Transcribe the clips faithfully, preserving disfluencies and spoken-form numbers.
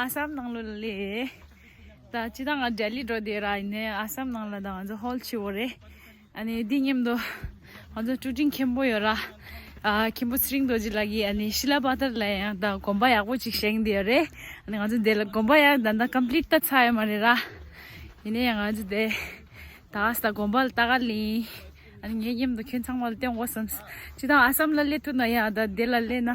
ཨ་སམ་ནང་ལོགས་ལ་སླེབས། ད་སྤྱིར་བཏང་ང་ལྡི་ལི་འགྲོ་བསྡད་ར། ཡིན་ནའི་ཨ་སམ་ནང་ལ་ད་ང་ཚོ་ཧོལ་བྱེད་དགོས་རེད། ཨ་ནི་འདི་མཉམ་དུ་ང་ཚོ་ཀྲུ་ཀྲིང་མཁན་པོ་ཡོད་ར། ཨ་མཁན་པོ་ཚེ་རིང་རྡོ་རྗེ་ལགས་ཀྱིས་ཨ་ནི་ཤི་ལ་པ་ཐར་ལ་ཡང་ད་དགོན་པ་ཡག་པོ་ཅིག་བཞེངས་བསྡད་ཡོད་རེད། ཨ་ནི་ང་ཚོ་འདི་ལ་དགོན་པ་ཡང་ད་ལྟ་ཀམ་པི་ལིཊ་ད་ཚར་ཡོད་མ་རེད་ར། ཡིན་ནའི་ཡང་ང་ཚོ་དེ་ད་ས་དགོན་པ་ལ་ལྟ་ག་ལིན། ཨ་ནི་ངའི་མཉམ་དུ་ཁྱོད་ཚང་མ་ལ་སྟོན་དགོས་བསམ། སྤྱིར་བཏང་ཨ་སམ་ལ་སླེབས་ཐུབ་ན་ཡང་ད་དེ་ལ་སླེབས་ན་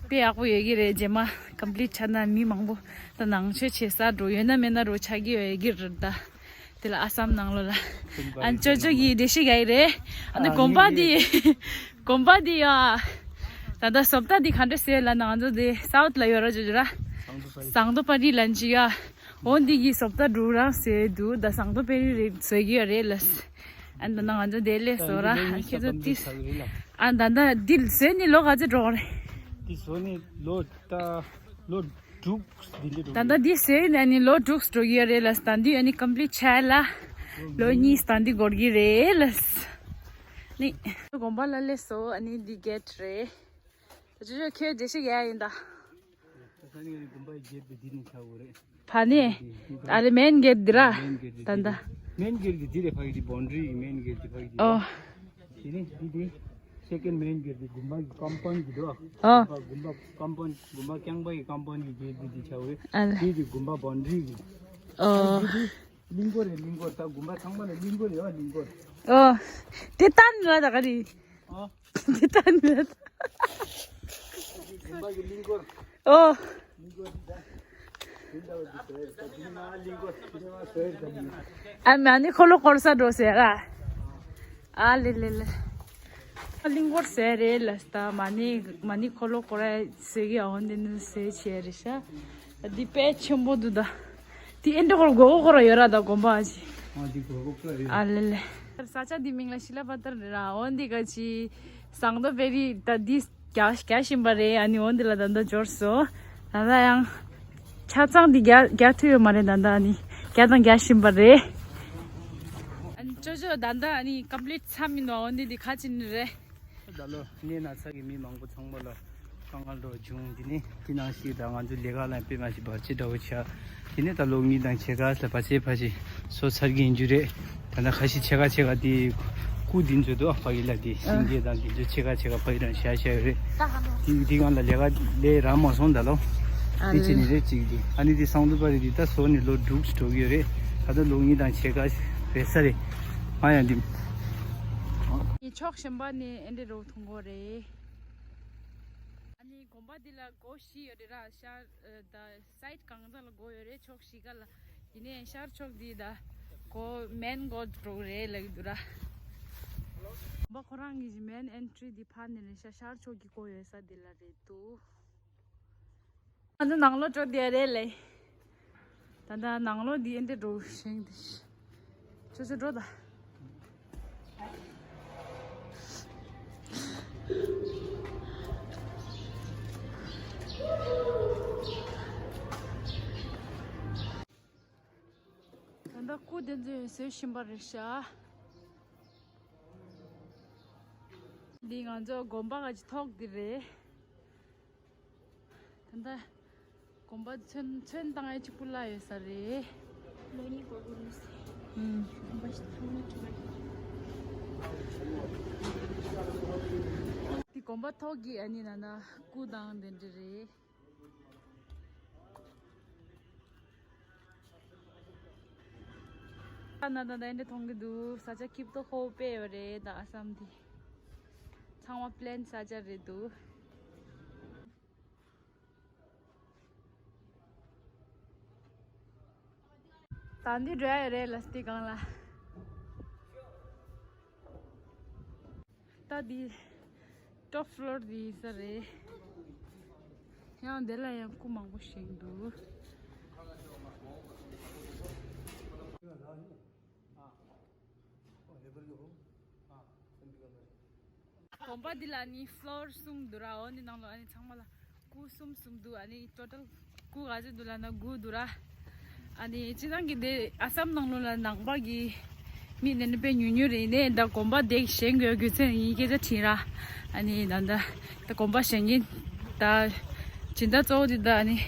དཔེ་ཡག་པོ་ཡོད་ཀྱི་རེད། རྗེས་མ་ཀམ་པི་ལིཊ་ཆགས་ན་མི་མང་པོ་ད་ནང་ཆོས་བྱེད་ས་འགྲོ་ཡོད་ན་མེད་ན་རོ་ཆགས་ཀྱི་ཡོད་ཀྱི་རེད་ད། དེ་ལ་ཨ་སམ་ནང་ལོགས་ལ། ཨ་ནི་ཅོ་ཅོ་གི་འགྲེལ་བཤད་རྒྱག་གི་རེད། ཨ་ནི་དགོན་པ་འདི་དགོན་པ་འདི་ཡ། ད་ལྟ་བཟོ་ལྟ་འདི་ག་འདྲ་ཟེར་ལབ་ན་ང་ཚོ་འདི་སའུཐ་ལ་ཡོད་ར། ཅོ་ཅོ་ར། ཟངས་མདོག་དཔལ་རི་ལབ་ཅིག་ཡ། འོ་འདི་གི་བཟོ་ལྟ་འདྲ་རང་ཟེར་འདུག་ད་ཟངས་མདོག་དཔལ་རི་རེད་ཟེར་གྱི་ཡོད་རེད་ལ། ཨ་ནི་ད་ང་ཚོ་འདི་ལས་བཟོ་ར། ཨ་ཁྱེད་ཚོ་ཏིས། ཨ་ད་ད་འདི་བཟོས་ནི་ལོ་ག་ཚོད་འགྲོ་གི་རེད། འདི་བཟོས་ནི་ལོ་ད་ལོ་དྲུག་འདི་འདྲ་འགྲོ་ད་ད་འདི་བཟོས་ནི་ཨ་ནི་ལོ་དྲུག་འགྲོ་གི་ཡོད་རེད་ལ། ད་འདི་ཨ་ནི་ཀམ་པི་ལིཊ་ཆགས་ལ་ལོ་གཉིས་ད་འདི་འགོར་གི་རེད་ལ། ནི་དགོན་པ་ལ་སླེབས་སོང་། ཨ་ནི་འདི་གེ་ཊི་རེད། ད་ཅོ་ཅོ་ཁྱོད་འགྲེལ་བཤད་རྒྱག་ཡ་ཡིན་ད། ད་ས་ནི་དགོན་པའི་གེ་ཊི་དེ་འདི་ནས་ཆགས་ཡོད་རེད། ཕ་ནི། ཨ་རེ་མེན་གེ་ཊི་འདི་ར། མེན་གེ་ཊི་ད་ད། མེན་གེ་ཊི་འདི་འདི་རེད། ཕ་གི་འདི་བོན་ཌི་རི་གི་མེན་གེ་ཊི་འདི་ཕ་གི་འདི། ཨོ། དེ་ནས་འདི་འདི་སེ་ཀེན་ཌི་མེན་གེ་ཊི་འདི་དགོན་པ་གི་ཀམ་པའུན་ཌི་འདི་འདུག་ཨ། ཨོ། དགོན་པ་ཀམ་པའུན་ཌི་དགོན་པ་རྐྱང་པ་གི་ཀམ་པའུན་ཌི་གི་གེ་ཊི་འདི་འདི་ཆགས་ཡོད་རེད། ཨ་རེ། འདི་འདི་དགོན་པ་བོན་ཌི་རི་གི། ཨོ། འདི་འདི་གླིང་སྐོར་རེད། གླིང་སྐོར། ད་དགོན་པ་ཚང་མ་ལ་གླིང་སྐོར་ཡོད་པ། གླིང་སྐོར། ཨོ། དེ་ལྟར་ནི་ལ་ད་ག་རེད། ཨོ། དེ་ལྟར་ནི་ལ་ད། དགོན་པ་གི་གླིང་སྐོར། ཨོ། གླིང་སྐོར་དེ་ད། དེ་འདྲ་བ་དེ་ཟེར་ད། དེ་ནི་མ་གླིང་སྐོར། དེ་ནི་མ་ཟེར་ད་ནི། ཨ་མ་ནི་འཁོར་ལོ་བསྐོར་ས་འགྲོ་ཟེར་ར། ཨ་ལེ་ལེ་ལེ། གླིང་སྐོར་ཟེར་རེད་ལ། ད་མ་ནི་མ་ནི་འཁོར་ལོ་བསྐོར་ཡ་ཟེར་གི་ཨོ་འདི་ནི་ཟེར་བྱས་རེད་ཤག་འདི་དཔེ་ཆེན་པོ་འདུག་ད། དེ་ཨེ་འདྲ་སྐོར་སྒོར་སྒོར་ཡོད་ར། ད་དགོན་པ་ཅིག་ཨ་འདི་སྒོར་སྒོར་ཡོད། ཨ་ལེ་ལེ། ས་ཆ་འདི་མིང་ལ་ཤི་ལ་པ་ཐར་རེད་ར། འོ་འདི་ག་ཅི་ཟངས་མདོག་དཔལ་རི་ད་འདི་རྒྱག་རྒྱག་བཞིན་པ་རེད། ཨ་ནི་འོ་འདི་ལ་ད་ལྟ་འབྱོར་སོང་། ད་ལྟ་ཡང་ཆ་ཚང་འདི་རྒྱག་རྒྱག་ཐུབ་ཡོད་མ་རེད། ད་ལྟ་ཨ་ནི་རྒྱག་དང་རྒྱག་བཞིན་པ་རེད། ཨ་ནི་ཅོ་ཅོ་ད་ལྟ་ཨ་ནི་ཀམ་པི་ལིཊ་ཚར་མི་འདུག་འོ་འདི་འདི་ག་ཅི་ནི་རེད། ད་ལོ་གནས་ན་ཚ་གི་མི་མང་པོ་ཚང་མ་ལ་དཀའ་ངལ་འགྲོ་བྱུང་། འདི་ནི་དེ་ནང་བཞིན་ད་ང་ཚོ་ལས་ཀ་ལ་དཔེ་མ་ཞིག་བར་ཆད་འདྲ་བོ་ཆགས། དེ་ནི་ད་ལོ་གཉིས་དང་ཕྱེད་ཀ་ལ་བར་ཆད་ཕ་ཞིག་བཟོ་ཚར་གྱི་ཡིན་རྒྱུ་རེད། ད་ལྟ་ཁ་ཤས་ཕྱེད་ཀ་ཕྱེད་ཀ་དེ་སྐུ་འདི་ཚོ་འདུག་ཕ་གི་ལ་དེ་ཨ་སེང་གེ་དང་དེ་ཚོ་ཕྱེད་ཀ་ཕྱེད་ཀ་ཕ་གི་རང་བཞག་བཞག་ཡོད་རེད། དེ་དེ་སྒང་ལ་ལས་ཀ་ལས་རག་མ་སོང་ད་ལོ། ཨ་དེ་བྱས་ནི་རེད་ཅིག་དེ་ཨ་ནི་དེ་སང་དུ་པ་རེད། དེ་ད་བཟོ་ནི་ལོ་དྲུག་འགྲོ་གི་ཡོད་རེད། ད་ལྟ་ལོ་གཉིས་དང་ཕྱེད་ཀ་རེད་ས་རེད། ང་ཡང་འདི། ཕྱོགས་གཞན་པ་ནས་ཨེ་འདྲ་རོ་མཐོང་གི་རེད། ཨ་ནི་དགོན་པ་འདི་ལ་སྒོ་བཞི་ཡོད་རེད་ར། ཤར་ཨ་ད་སའིཌ་གང་ས་ལ་སྒོ་ཡོད་རེད། ཕྱོགས་བཞི་ཀ་ལ། ཡིན་ནའི་ཤར་ཕྱོགས་འདི་ད་སྒོ་མེན་སྒོ་འགྲོ་གི་རེད་ལབ་ཀྱི་འདུག་ར། དགོན་པ་ཁོ་རང་གི་མེན་ཨེན་ཊི་རི་འདི་ཕར་ནས་རེད་ཤག་ཤར་ཕྱོགས་ཀྱི་སྒོ་ཡོད་ས་འདི་ལ་རེད་འདུག་ང་ཚོ་ནང་ལོགས་འགྲོ་བསྡད་རེད་ལེ། ད་ལྟ་ནང་ལོགས་འདི་ཨེ་འདྲ་འགྲོ་བཞིན་འདི། ཆུ་ཚོད་འགྲོ་ད། ད་ལྟ་སྐུ་དེ་ཚོ་བཟོ་བཞིན་པ་རེད་ཤག་འདི་ང་ཚོ་དགོན་པ་ག་ཅི་ཐོག་འདི་རེད། ད་ལྟ་དགོན་པ་ཚོན་ཚོན་བཏང་ཡ་གཅིག་པུ་བརླག་ཡོད་ས་རེད། ལོ་གཉིས་འགོར་འགྲོ་མི་སྲིད། ཨུམ། དགོན་པ་ཞིག་ཐོག་མ་གཅིག་པ་རེད། འདི་དགོན་པ་ཐོག་གི་ཨ་ནི་ན་ན་སྐུ་དང་དེ་འདྲ་རེད། ད་ན་ད་ད་འདི་མཐོང་གི་འདུག་ས་ཆ་སྐྱིད་པོ་ཁོ་པོ་དཔེ་ཡོད་རེད། ད་ཨ་སམ་འདི་ཚང་མ་པི་ལེན་ས་ཆ་རེད་འདུག་ད་འདི་འགྲོ་ཡ་ཡོད་རེད་ལ་སྟེ་གང་ལ། ད་འདི་ཊོབ་ཕི་ལོར་འདི་ས་རེད། ཡང་འདི་ལ་ཡང་སྐུ་མང་པོ་ཞིག་འདུག་དགོན་པ་འདི་ལ་ནི་ཕི་ལོར་གསུམ་འདུག་ར། འོ་འདི་ནང་ལོགས་ཨ་ནི་ཚང་མ་ལ་སྐུ་གསུམ་གསུམ་འདུག་ཨ་ནི་ཊོ་ཊལ་སྐུ་ག་ཚོད་འདུག་ལབ་ན་དགུ་འདུག་ར། ཨ་ནི་སྤྱིར་བཏང་གི་འདི་ཨ་སམ་ནང་ལོགས་ལ་ནང་པ་གི་མི་ནི་ནི་དཔེ་ཉུང་ཉུང་རེད། ནས་ད་དགོན་པ་འདི་བཞེངས་དགོས་རྒྱུ་མཚན་ཡིན་སྐད་ཆ་དྲིས་ར། ཨ་ནི་ད་ད་ད་དགོན་པ་བཞེངས་མཁན་ད་སྦྱིན་བདག་གཙོ་བོ་འདི་ད་ཨ་ནི་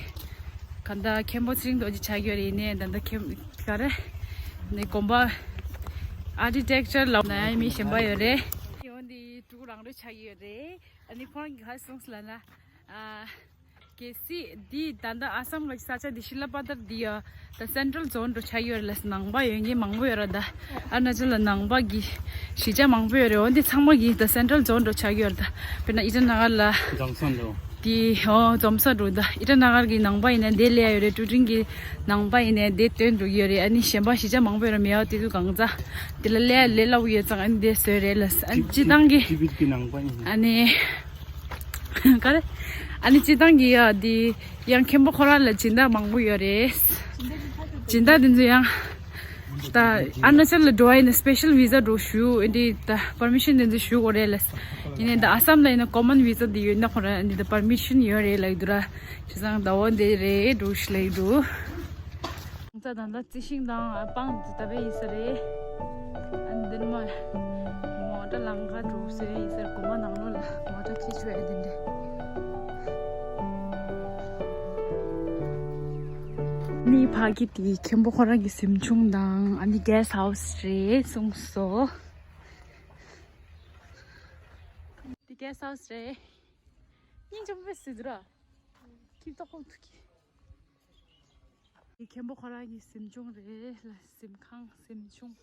ག་ད་མཁན་པོ་ཚེ་རིང་རྡོ་རྗེ་ཆགས་ཡོད་རེད། ནས་ད་ད་མཁན་ག་རེ་ནས་དགོན་པ་ཨར་ཀི་ཊེག་ཅར་ལ་ན་ཡང་མི་གཞན་པ་ཡོད་རེད། ཡོང་འདི་ཕྲུ་གུ་རང་འགྲོ་ཆགས་ཡོད་རེད། ཨ་ནི་ཁོང་གིས་ག་རེ་གསུངས་ལབ་ན། ཨ། གལ་སྲིད་འདི་ད་ལྟ་ཨ་སམ་གི་ས་ཆ་འདི་ཤི་ལ་པ་ཐར་འདི་ཡ་ད་སེན་ཊྲལ་ཛོན་འགྲོ་ཆགས་ཡོད་རེད་ལ། ནང་པ་ཡོད་མཁན་མང་པོ་ཡོད་ར། ད་ཨ་རུ་ན་ཅལ་ལ་ནང་པ་གི་གཞིས་ཆགས་མང་པོ་ཡོད་རེད། འོ་འདི་ཚང་མ་གི་ད་སེན་ཊྲལ་ཛོན་འགྲོ་ཆགས་ཡོད་རེད། ད་དཔེར་ན་ཨི་ཊ་ན་གར་ལ་འཛོམས་ས་འགྲོ་འདི་ཨོ་འཛོམས་ས་འགྲོ། ད་ཨི་ཊ་ན་གར་གི་ནང་པ་ཡིན་ན་འདི་སླེབས་ཡོད་རེད། ཀྲུ་ཀྲིང་གི་ནང་པ་ཡིན་ན་འདི་ཐོན་འགྲོ་གི་ཡོད་རེད། ཨ་ནི་གཞན་པ་གཞིས་ཆགས་མང་པོ་ཡོད་རེད། མེད་པ་དེ་ཚོ་གང་ཚ་དེ་ལ་སླེབས་སླེབས་སླ་པོ་ཡོད་ཙང་། ཨ་ནི་འདི་བཟོས་རེད་ལ། ཨ་ནི་སྤྱི་བཏང་གི་ཏི་བེད་ཀྱི་ནང་པ་ཡིན། ཨ་ནི། ག་རེ། ཨ་ནི་སྤྱི་བཏང་གི་ཡ་འདི་ཡང་མཁན་པོ་ཁོ་རང་ལ་སྦྱིན་བདག་མང་པོ་ཡོད་རེད། སྦྱིན་བདག་དེ་ཚོ་ཡང་ད་ཨ་རུ་ན་ཅལ་ལ་འགྲོ་བ་ཡིན་ན་སི་པེ་ཤལ་བི་ཟ་འགྲོ་ཞུ། ཨ་འདི་ད་པར་མི་ཤན་དེ་ཚོ་ཞུ་དགོས་རེད་ལ། ཡིན་ནའི་ད་ཨ་སམ་ལ་ཡིན་ན་ཀོ་མན་བི་ཟ་དེ་ཡོད་ན་ཁོ་རང་ཨ་འདི་ད་པར་མི་ཤན་ཡོད་རེད་ལབ་ཀྱི་འདུག་ར། བྱས་ཙང་ད་འོ་འདི་རེད་འགྲོ་ཞུ་ལབ་ཀྱི་འདུག་ད་ད་ད་རྩི་ཤིང་དང་ཨ་སྤང་དེ་ད་བས་ཡིན་ས་རེད། ཨ་འདིར་མ་མོ་ཊ་ལང་ཁ་འགྲོ་ས་རེད། ཡིན་ས་རེད། དགོན་པ་ནང་ལོགས་ལ་མོ་ཊ་ཁྱེར་ཆོག་ཡ་དེ་འདྲ། ནི་ཕ་གི་དེ་མཁན་པོ་ཁོ་རང་གི་གཟིམ་ཆུང་དང་། ཨ་ནི་གེ་སི་ཊི་ཧའུ་སི་རེད་གསུངས་སོ། དེ་གེ་སི་ཊི་ཧའུ་སི་རེད། སྙིང་རྗེ་པོ་བས་སི་དུ་ར། ཁྱིམ་ཐོག་ཁོག་ཐུག་གི། འདི་མཁན་པོ་ཁོ་རང་གི་གཟིམ་ཆུང་རེད་ལ། གཟིམ་ཁང་གཟིམ་ཆུང་།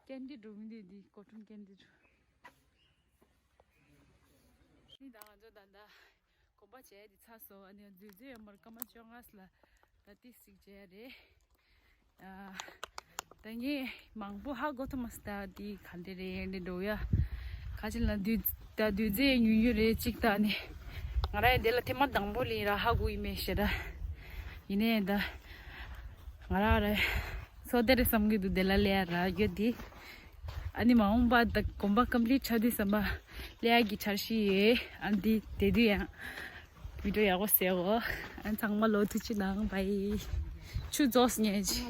ཀན་ཌི་འགྲོ་མི་འདི་འདི་སྐོར་ཁྲོམ་ཀན་ཌི་འགྲོ། ནི་ད་ང་ཚོ་ད་ལྟ་གོམ་པ་བྱས་འདི་ཚར་སོང་། ཨ་ནི་དུས་ཚོད་ཡོད་མར་སྐར་མ་བཅོ་ལྔ་ལ་ད་ཏིས་ཅིག་བྱས་རེད། ཨ་ད་ངས་མང་པོ་ཧ་གོ་ཐུབ་མ་སོང་། ད་འདི་ག་འདྲ་རེད་འདི་འགྲོ་ཡ། ག་ཅི་ལ་དུས་ད་དུས་ཚོད་ཉུང་ཉུང་རེད་ཅིག་ད་ནི་ང་རང་ཡང་འདི་ལ་ཐེངས་མ་དང་པོ་ལ་ཡིན་ར་ཧ་གོ་ཡི་མེད་ཤེས་ར། ཡིན་ནའི་ད་ང་རང་རེད་སོ་དེ་རེད་བསམ་གི་འདུག་དེ་ལ་སླེབས་ཡ་རག་ཡོད་དེ། ཨ་ནི་མ་འོངས་པ་ད་གོམ་པ་ཀམ་པི་ལིཊ་ཆགས་དུས་ཙམ་པ་སླེབས་ཡ་གི་འཆར་གཞི་ཡོད། ཨ་འདི་དེ་དུས་ཡང་བི་ཌི་ཡོ་ཡག་པོ་བཟོ་གོ། ཨ་ཚང་མ་ལོ་ཐུགས་རྗེ་གནང་། བའི། ཆུ་རྫོགས་ཉེ་ཅི།